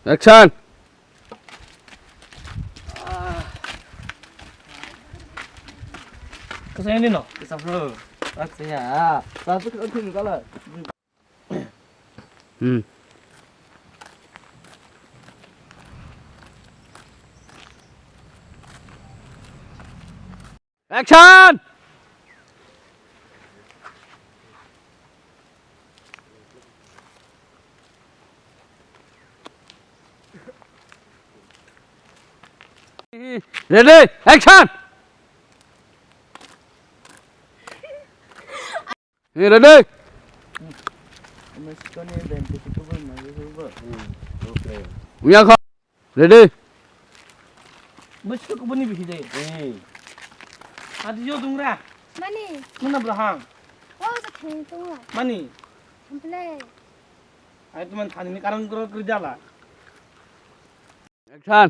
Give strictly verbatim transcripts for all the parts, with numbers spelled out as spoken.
Action! Kasaya ni no? Kasaya bro. Kasaya. Satu kali kala. Hmm. Action! Ready, action! Hey, ready? Wngya kho. Ready? Bwswk kubuni bisi de. Adi yo dungra. Mani. Muna belahang. Oh, sa thani tungla. Mani. Thample. Ai tuman thani ni karon gro gri jala. Action.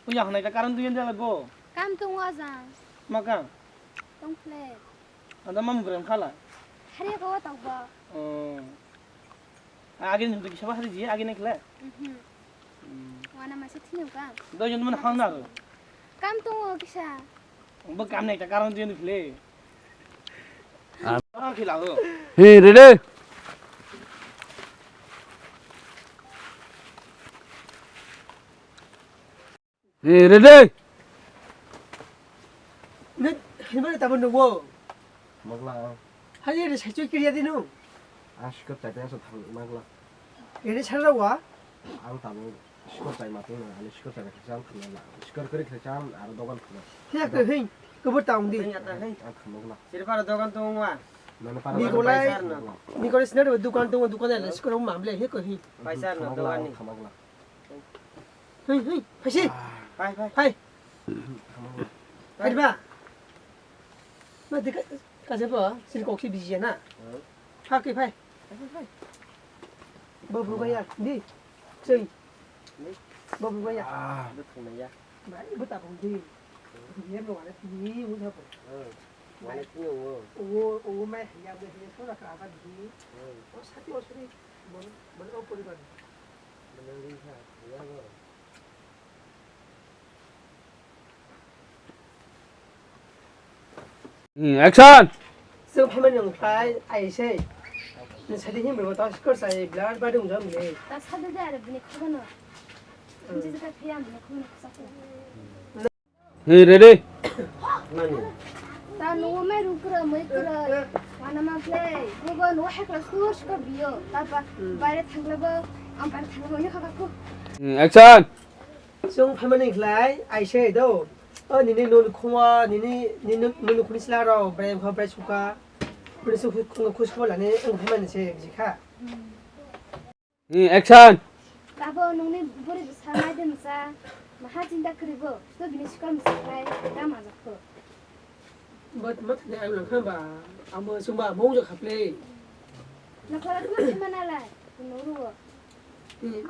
Uya hanai ta karon tuyen jala go. Kam tung wa jang. Maka. Tongple. Ada mam gram khala. Hari ko tokba. Oh. Agi nim tu kisa bahari ji agi nek le. Mhm. Hmm. Wana masa thini ka. Do jon man hang na. Kam tung wa kisa. Bo kam nek ta karon tuyen khle. Ah. Ah, khila go. Hey, ready? Eh, ready? Nit, himari tabun nungbo. Magla. Haji re saichoi kiriya dinu. Asko tai tai so thang magla. Ere sarra wa. Ang tabun skor tai mati na, ani skor tai khe cham thang la. Skor kri khe cham aro dogan thang. He ko hin, ko bo taung di. Ang thang magla. Sir para dogan tong wa. Nana para. Nikolai, Nikolai sir no. Nikolai sir no dukan tong, dukan le skor mamle he ko hin. Paisa no dogan ni. Thang magla. Hei, hei, phaisi. Phai, phai. Phai. Phai ba. Ma de ka, ka je ba, sin kok si biji na. Phai, phai. Phai, phai. Babu gaya, di. Sing. Babu gaya. Babu gaya. Bai, bu ta bung di. Ye mo wala di, mo sa ko. Wala di wo. Wo, wo mai ya, mo ye so la ka ba di. O sati o suri, mo, mo o pori ba. Hmm, action! Chwng phaimani wngkhlai, ai se. Nwng sadi himrwbo ta skor sai, birat badi wngjak mili. Ta sadi de are bini khobano. Nji jaka phiya bini khobano khasakhe. Hey, ready? Nani? Ta nugo mai rukra, mai kra. Mana ma play. Nugo nugo hekla sur skor biyo. Ta ba, hmm, baire thanglabo, ang baire thanglabo ni khaka ko. Hmm, action. Chwng phaimani khlai, ai se do. O nini nul khuma, nini, nini nul khuni sila ro, bre kho bre suka. Bre su khung khus khuma lani ang phaimani se jikha. Hmm, action. Tabo nungni buri bwsa mai de masa, maha chinta kwrwi bo, to bini sikor masa khlai, ga majak kho. But mat ne ang lang khan ba, amo sumba mong jo khaple. Nakhara tuma sima nalai, nuru. Hmm.